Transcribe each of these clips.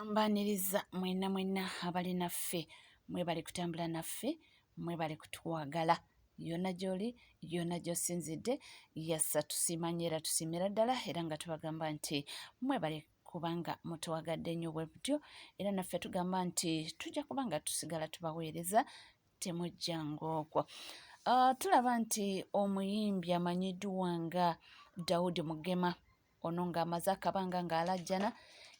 Mbaaniriza mwenna mwenna abali naffe, mwebale kutambula naffe, mwebale kutwagala. Yonna gy'oli, yonna gy'osinzidde, yassa tusiima nnyo era tusiimira ddala era nga tubagamba nti mwebale kubanga mutwagadde nnyo bwe butyo era naffe tugamba nti tujja kuba nga tusigala tubaweereza temujjanga okwo. Tulaba nti omuyimbi amanyiddwa nga Daudi Mugema ono ng'amaze akabanga ng'alajjana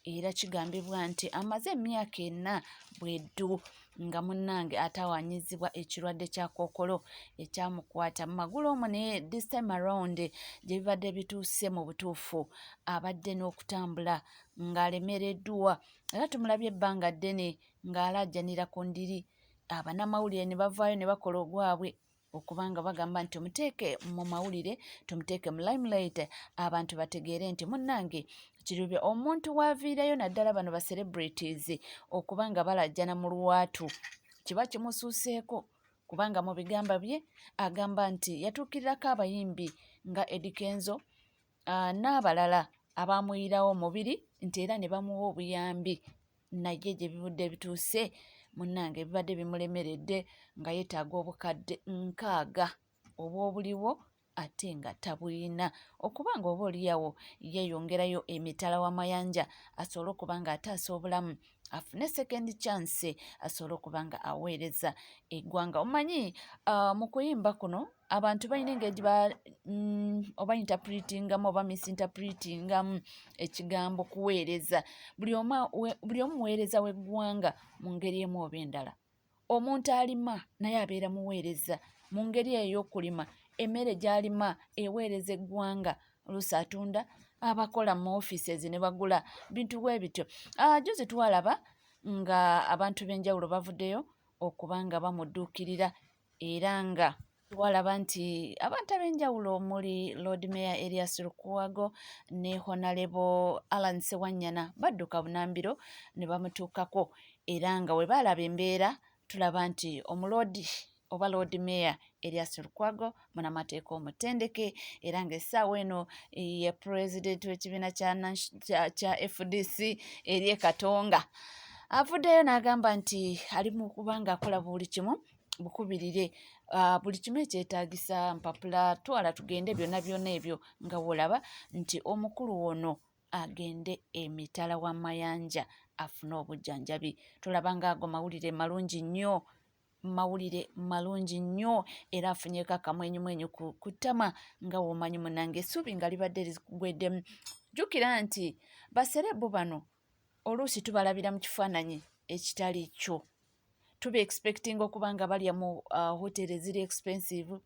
era kigambibwa nti amaze emyaka ena bweddu nga munnange atawaanyizibwa ekirwadde kya kookolo ekyamukwata mu magulu omwo, naye this time around gye bibadde bituuse mu butuufu abadde n'okutambula ng'alemereddwa era tumulabye ebbanga ddene ng'alaajanira ku ndiri, abanamawulire ne bavaayo ne bakola ogwabwe okuba nga bagamba nti tumuteeke mu mawulire, tumuteeke mu limelight, abantu bategeere nti munnange kirubye omuntu waaviirayo, naddala bano ba celebrities okuba nga balajjana mu lwatu kiba kimusuuseeko, kubanga mu bigamba bye agamba nti yatuukirirako abayimbi nga Eddy Kenzo n'abalala abaamuyirawo omubiri nti era ne bamuwa obuyambi, naye gye bivudde bituuse munnange bibadde bimulemeredde nga yeetaaga obukadde 60 obw'obuliwo ate nga tabulina okuba nga oba oliyawo yeeyongerayo emitala w'amayanja asobole okuba nga ataasa obulamu afune second chance asobole okuba nga aweereza eggwanga. Omanyi mu kuyimba kuno abantu balina engeri gye oba interpretingamu oba misinterpretingamu ekigambo kuweereza. Buli omu muweereza w'eggwanga mu ngeri emu oba endala. Omuntu alima naye abeera muweereza mu ngeri eyo ey'okulima, emmere gy'alima eweereza eggwanga, oluusi atunda, abakola mu offices ne bagula bintu bwe bityo. Jjuuzi twalaba nga abantu b'enjawulo bavuddeyo okuba nga bamudduukirira era nga twalaba nti abantu ab'enjawulo omuli Lord Mayor Erias Lukwago ne Honorable Allan Ssewanyana badduka bunnambiro ne bamutuukako era nga bwe baalaba embeera tulaba nti omuloodi oba Lord Mayor Erias Lukwago munnamateeka omutendeke era ng'essaawa eno ye pulezidenti w'ekibiina kya FDC eri e Katonga avuddeyo n'agamba nti ali mu kuba ng'akola buli kimu bukubirire buli kimu ekyetaagisa mpapula twala tugende byonna byonna ebyo nga bw'olaba nti omukulu ono agende emitala w'amayanja afune obujjanjabi. Tulaba ng'ago mawulire malungi nnyo, mawulire malungi nnyo era afunyeeko akamwenyumwenyu ku ttama nga w'omanyi munnange essuubi nga libadde likugweddemu. Jjukira nti baserebu bano oluusi tubalabira mu kifaananyi ekitali kyo. Tuba expecting okuba nga balya mu hotel eziri expensive,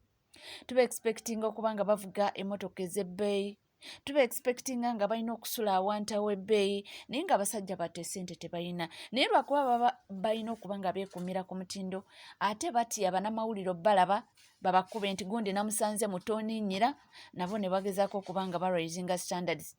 tuba expecting okuba nga bavuga emmotoka ez'ebbeeyi, tuba expectinga nga balina okusula awantu aw'ebbeeyi, naye ng'abasajja battu essente tebalina, naye lwakuba baba balina okuba nga beekuumira ku mutindo ate batya bannamawulire obbalaba babakube nti gundi namusanze mu tooninyira, nabo ne bagezaako okuba nga baraisinga standards,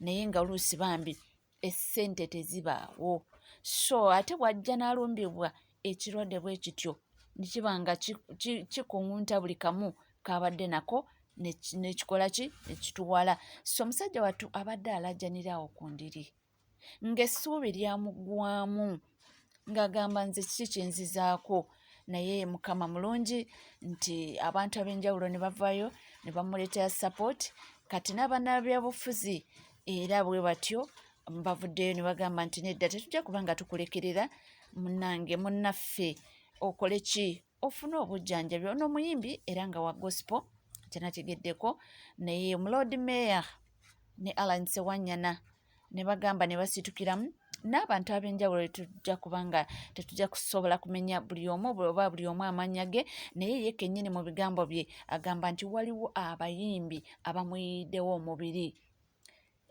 naye nga oluusi bambi essente tezibaawo. So ate bw'ajja n'alumbibwa ekirwadde bwe kityo ne kiba nga kikuŋŋunta buli kamu k'abadde nako nekikola ki nekituwala. So omusajja wattu abadde alaajanira awo ku ndiri ng'essuubi lyamuggwaamu ng'agamba nze kiki kye nzizaako, naye Mukama mulungi nti abantu ab'enjawulo ne bavaayo ne bamuleetera support. Kati n'abannabyabufuzi era bwe batyo bavuddeyo ne bagamba nti nedda tetujja kuba nga tukulekerera munnange munnaffe okole ki ofune obujjanjabi. Ono omuyimbi era nga wa gospel kye nategeddeko, naye omuloodi Mayor ne Allan Ssewanyana ne bagamba ne basitukiramu n'abantu ab'enjawulo tetujja kuba nga tetujja kusobola kumenya buli omu oba buli omu amannya ge, naye ye kennyini mu bigambo bye agamba nti waliwo abayimbi abamuyiddewo omubiri,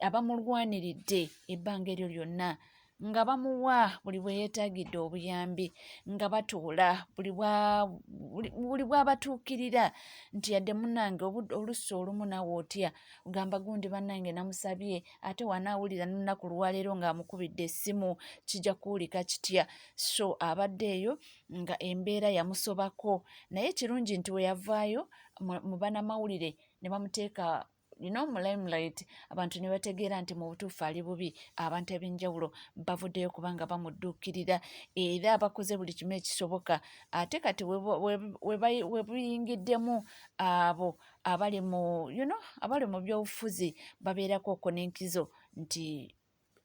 abamulwaniridde ebbanga eryo lyonna nga bamuwa buli bwe yeetaagidde obuyambi, nga batuula buli bw'abatuukirira nti yadde munnange oluusi olumu naawe otya ogamba gundi bannange namusabye ate wanaawulira n'olunaku lwaleero ng'amukubidde essimu kijja kuwulika kitya. So abadde eyo nga embeera yamusobako, naye kirungi nti we yavaayo mu bannamawulire ne bamuteeka You know, mu limelight abantu ne bategeera nti mu butuufu ali bubi. Abantu ab'enjawulo bavuddeyo kubanga bamudduukirira era bakoze buli kimu ekisoboka. Ate kati we buyingiddemu abo abali mu you know, abali mu byobufuzi, babeerako okwo n'enkizo nti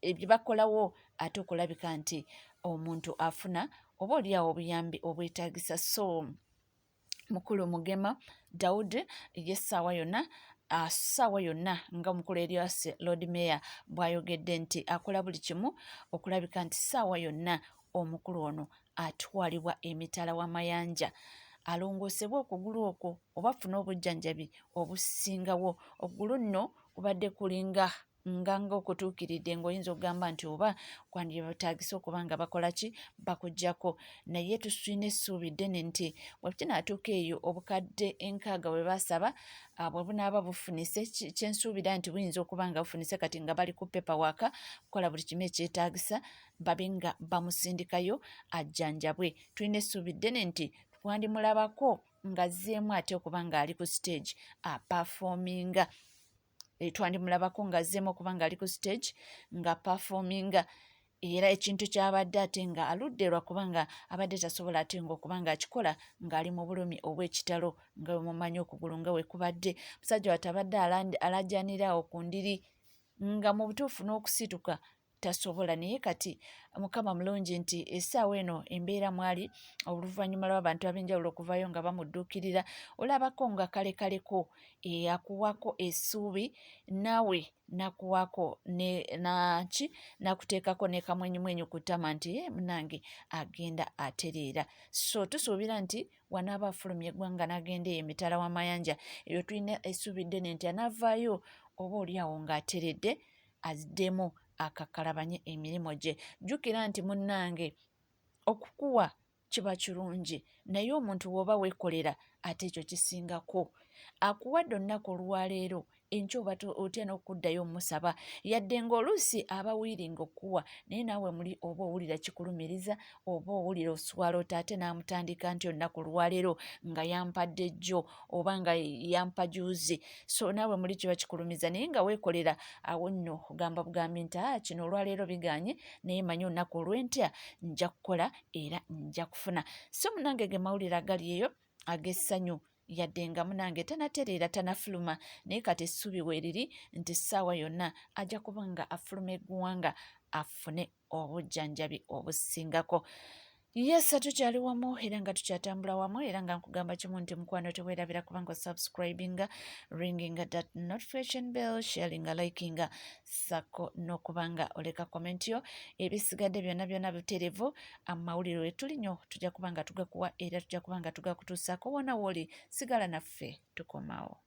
ebye bakolawo ate okulabika nti omuntu afuna oba oliawo obuyambi obwetaagisa. So mukulu Mugema Daud ye ssaawa yonna, ssaawa yonna nga omukulu Erias Lord Mayor bw'ayogedde nti akola buli kimu okulabika nti ssaawa yonna omukulu ono atwalibwa emitala w'amayanja alongoosebwe okugulu okwo oba afune obujjanjabi obusingawo. Okugulu nno kubadde kulinga nga okutuukiridde, ng'oyinza okugamba nti oba kwandibyetaagisa okuba nga bakola ki, bakuggyako. Naye tulina essuubi ddene nti bwe kinaatuuka eyo, obukadde 60 bwe baasaba bwe bunaaba bufunise, kyensuubira nti buyinza okuba nga bufunise kati nga bali ku paperwork kukola buli kimu ekyetaagisa babe nga bamusindikayo ajjanjabwe. Tulina essuubi ddene nti twandimulabako ng'azzeemu ate okuba ng'ali ku stage aperforminga. Twandimulabako ng'azzeemu okuba ng'ali ku stage nga performinga, era ekintu ky'abadde ate nga aludde lwakubanga abadde tasobola ate ng'okuba ng'akikola ng'ali mu bulumi obw'ekitalo, nga bwe mumanyi okugulu nga bwe kubadde. Musajja wattu abadde alajanira awo ku ndiri nga mu butuufu n'okusituka tasobola. Naye kati Mukama mulungi nti essaawa eno embeera mwali, oluvannyuma lw'abantu ab'enjawulo okuvaayo nga bamudduukirira, olabako nga kalekaleko akuwaako essuubi, naawe nakuwaako naki, nakuteekako ne kamwenyumwenyu ku ttama nti ye munange agenda atereera. So tusuubira nti wanaaba afulumya eggwanga n'agenda eyo emitala w'amayanja eyo, tulina essuubi ddene nti anaavaayo oba oli awo ng'ateredde, addemu akakkalabanye emirimu gye. Jjukira nti munnange, okukuwa kiba kirungi, naye omuntu bw'oba weekolera ate ekyo kisingako. Akuwadde olunaku olwaleero, enkya oba otya n'okuddayo omusaba, yadde ng'oluusi aba willing okukuwa, naye naawe muli oba owulira kikulumiriza oba owulira oswala ota ate n'amutandika nti olunaku olwaleero nga yampadde jjo oba nga yampa juzi. So naawe muli kiba kikulumiza, naye nga weekolera awo nno ogamba bugambi nti aa, kino olwaleero biganye, naye manyi olunaku olw'enkya nja kukola era nja kufuna. So munange, ge mawulire agali eyo ag'essanyu, yadde nga munange tanatereera, tanafuluma, naye kati essuubi weeriri nti ssaawa yonna ajja kuba nga afuluma eggwanga afune obujjanjabi obusingako. Yes, tukyali wamu era nga tukyatambula wamu, era nga nkugamba kimu nti mukwano, teweerabira kubanga osubscribinga, ringinga that notification bell, sharinga, likinga, sako n'okubanga oleka comment yo. Ebisigadde byonna byonna buterevu. Amawulire wetuli nnyo, tujja kuba nga tugakuwa era tujja kuba nga tugakutuusaako wona wooli. Sigala naffe, tukomawo.